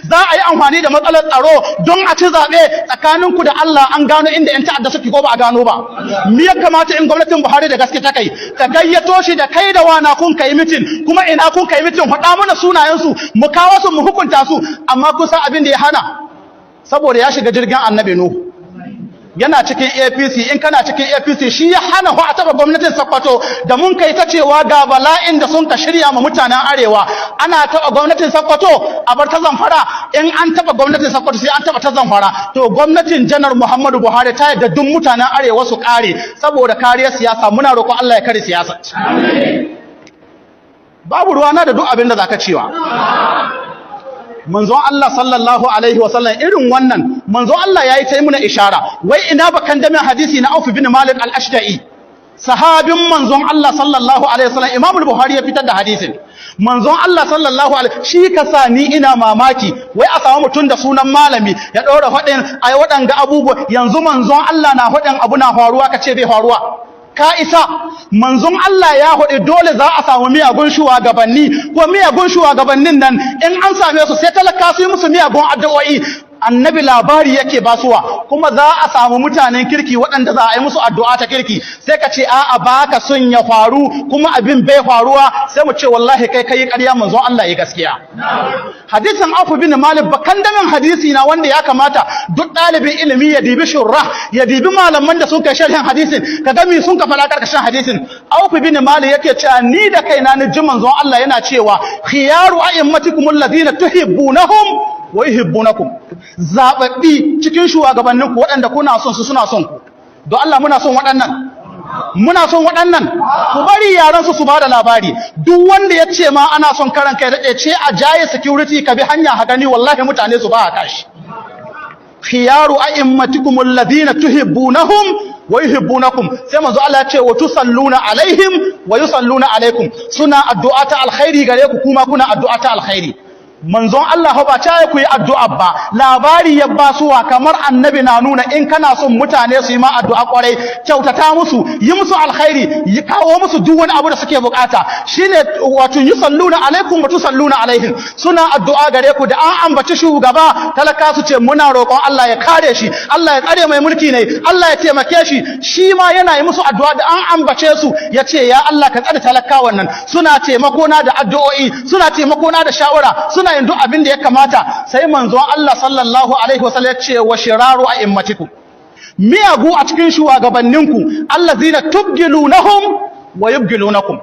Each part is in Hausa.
Za a yi amfani da matsalar tsaro don a ci zaɓe. Tsakaninku da Allah, an gano inda 'yan ta'adda suke ko ba a gano ba? Me ya kamata in gwamnatin Buhari da gaske ta kai? Ta gayyato shi da kai da wana kun kai meeting, kuma ina kun kai meeting, faɗa mana sunayensu, mu kawo su mu hukunta su. Amma kun san abin da ya hana? Saboda ya shiga jirgin Annabi Nuhu, yana cikin APC. In kana cikin APC, shi ya hana ho a taba gwamnatin Sokoto. Da mun kai ta cewa ga bala'in da sun ka shirya ma mutanen arewa, ana taba gwamnatin Sokoto a bar ta Zamfara. In an taba gwamnatin Sokoto, sai an taba ta Zamfara. To, gwamnatin Janar Muhammadu Buhari ta yadda duk mutanen arewa su kare saboda kariyar siyasa. Muna roƙon Allah ya kare siyasa. Babu ruwana da duk abin da zaka cewa. Manzon Allah sallallahu alaihi wasallam, irin wannan manzon Allah yayi ta yi muna ishara. Wai ina bakan da hadisi na Auf bin Malik al-Ashja'i, sahabin manzon Allah sallallahu alaihi wasallam? Imam al-Bukhari ya fitar da hadisin. Manzon Allah sallallahu alaihi shi ka sa ni ina mamaki, wai a samu mutum da sunan malami ya ɗora faɗin ai waɗanga abubuwa. Yanzu manzon Allah na faɗin abu na faruwa, kace bai faruwa? Ka isa? Manzon Allah ya haɗe dole za a samu miyagun shugabanni, ko miyagun shugabannin nan in an same su, sai talaka su yi musu miyagun addu'o'i. Annabi labari yake basuwa, kuma za a samu mutanen kirki waɗanda za a yi musu addu'a ta kirki. Sai ka ce a'a, baka son ya faru, kuma abin bai faruwa. Sai mu ce wallahi kai kai ƙarya, manzon Allah ya gaskiya. Hadisin Auf bin Malik bakan damin hadisi na wanda ya kamata duk ɗalibin ilimi ya dibi shurrah, ya dibi malaman da sun kai sharhin hadisin, ka ga mi sun ka faɗa karkashin hadisin. Auf bin Malik yake cewa, ni da kaina ni ji manzon Allah yana cewa: khiyaru a'immatikum alladhina tuhibbunahum wa yuhibbunakum. Zababbi cikin shugabanninku waɗanda kuna son su, suna son ku. Don Allah, muna son waɗannan? Muna son waɗannan? Ku bari yaran su su bada labari. Duk wanda ya ce ma ana son karan kai daɗe, ce a jaye security, ka bi hanya ha gani, wallahi mutane su ba a kashi. Khiyaru a'immatikum alladhina tuhibbunahum wa yuhibbunakum. Sai manzo Allah ya ce: wa tusalluna alaihim wa yusalluna alaikum. Suna addu'a ta alkhairi gare ku, kuma kuna addu'a ta alkhairi. Manzon Allah ba ta ku yi addu'a ba, labari ya basuwa. Kamar annabi na nuna in kana son mutane su yi ma addu'a kwarai, kyautata musu, yi musu alkhairi, yi kawo musu duk wani abu da suke bukata. Shine wato yusalluna alaikum wa tusalluna alaihim. Suna addu'a gare ku. Da an ambaci shugaba, talaka su ce muna roƙon Allah ya kare shi, Allah ya tsare mai mulki ne, Allah ya taimake shi. Shi ma yana yi musu addu'a. Da an ambace su, ya ce ya Allah ka tsare talakawan nan, suna taimako na da addu'o'i, suna taimako na da shawara, suna yin duk abin da ya kamata. Sai manzon Allah sallallahu alaihi wasallam ya ce: wa shiraru a'immatikum, miyagu a cikin shugabanninku, allazina tubgilunahum wa yubgilunakum.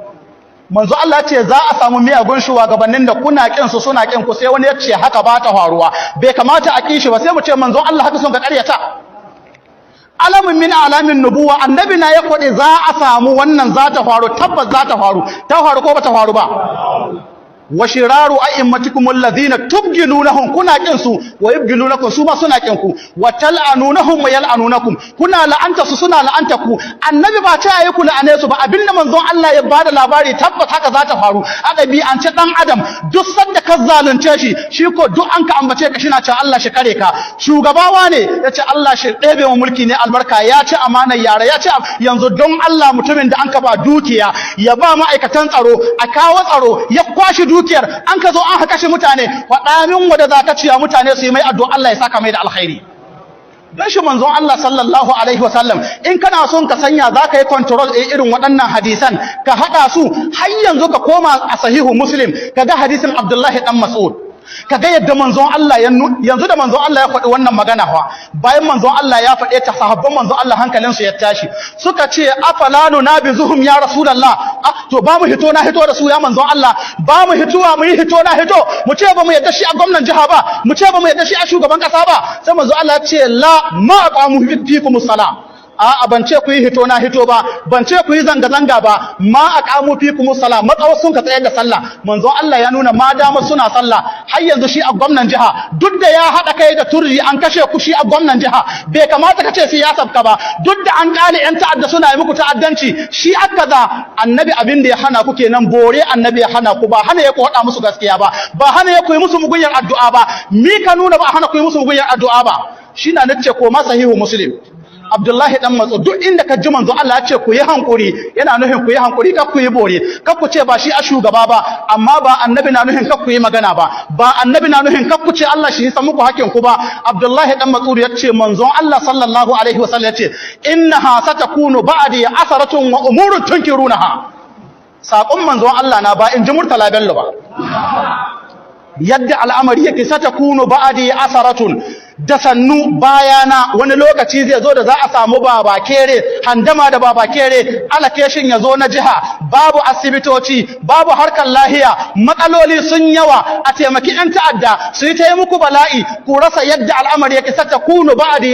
Manzo Allah ya ce za a samu miyagun shugabannin da kuna kin su, suna kin ku. Sai wani ya ce haka ba ta faruwa, bai kamata a kishi ba. Sai mu ce manzo Allah haka sun ga ƙaryata alamun min alamin nubuwa. Annabi na ya kwade za a samu wannan, za ta faru, tabbas za ta faru. Ta faru ko ba ta faru ba? Wa shiraru a'immatikum alladhina tubghidunahum, kuna kin su, wa yubghidunakum, su ma suna kin ku. Wa tal'anunahum wa yal'anunakum, kuna la'anta su, suna la'anta ku. Annabi ba ta yi ku la'ane su ba. Abinda manzon Allah ya bada labari, tabbas haka za ta faru. A ɗabi'ance dan adam, duk sanda ka zalunce shi, shi ko duk an ka ambace ka, shina cewa Allah shi kare ka. Shugabawa ne ya ce Allah shi ɗebe wa mulki ne albarka, ya ci amanar yara, ya ce. Yanzu don Allah, mutumin da an ka ba dukiya ya ba ma'aikatan tsaro a kawo tsaro, ya kwashi dukiyar, an ka zo an kashe mutane, faɗa min wanda za ka ciya mutane su yi mai addu'a Allah ya saka mai da alkhairi. Don shi manzon Allah sallallahu alaihi wasallam, in kana son ka sanya za ka yi control ɗin irin waɗannan hadisan, ka haɗa su, har yanzu ka koma a Sahihu Muslim, ka ga hadisin Abdullahi dan Mas'ud, ka ga yadda manzon Allah ya yanzu da manzon Allah ya faɗi wannan magana fa. Bayan manzon Allah ya faɗe ta, sahabban manzon Allah hankalin su ya tashi, suka ce: afala nunabizuhum ya rasulullah? Ah, to ba mu hito na hito da su ya manzon Allah? Ba mu hituwa mu yi hito na hito, mu ce ba mu yadda shi a gwamnan jiha ba, mu ce ba mu yadda shi a shugaban kasa ba? Sai manzon Allah ya ce: la, ma aqamu fikum salah. A'a, ban ce ku yi hito na hito ba, ban ce ku yi zanga-zanga ba. Ma aqamu fikum sala, matsawar sun ka tsayar da sallah. Manzon Allah ya nuna ma dama suna sallah, har yanzu shi a gwamnan jiha, duk da ya haɗa kai da Turji an kashe ku, shi a gwamnan jiha. Bai kamata ka ce sai ya sabka ba. Duk da an kale yan ta'adda suna yi muku ta'addanci, shi aka za annabi abin da ya hana ku kenan. Bore annabi ya hana ku, ba hana ya ku haɗa musu gaskiya ba, ba hana ya ku yi musu mugunyar addu'a ba. Mi ka nuna ba hana ku yi musu mugunyar addu'a ba? Shi na nace ko ma Sahihu Muslim. Abdullahi dan Mas'ud, duk inda ka ji manzo Allah ya ce ku yi hankuri, yana nufin ku yi hankuri, kar ku yi bore, kar ku ce ba shi a shugaba ba. Amma ba annabi na nufin kar ku yi magana ba, ba annabi na nufin kar ku ce Allah shi san muku hakkin ku ba. Abdullahi dan Mas'ud ya ce manzon Allah sallallahu alaihi wasallam ya ce: "Innaha satakunu ba'di asaratun wa umurun tunkirunaha." Saƙon manzon Allah na, ba in ji Murtala Bello ba. Yadda al'amari yake, satakunu ba'di asaratun, da sannu bayana wani lokaci zai zo da za a samu babakere, handama da babakere, allocation ya zo na jiha, babu asibitoci, babu harkar lahiya, matsaloli sun yawa, a taimaki 'yan ta'adda su yi ta yi muku bala'i, ku rasa yadda al'amari yake. Satakunu ba'di.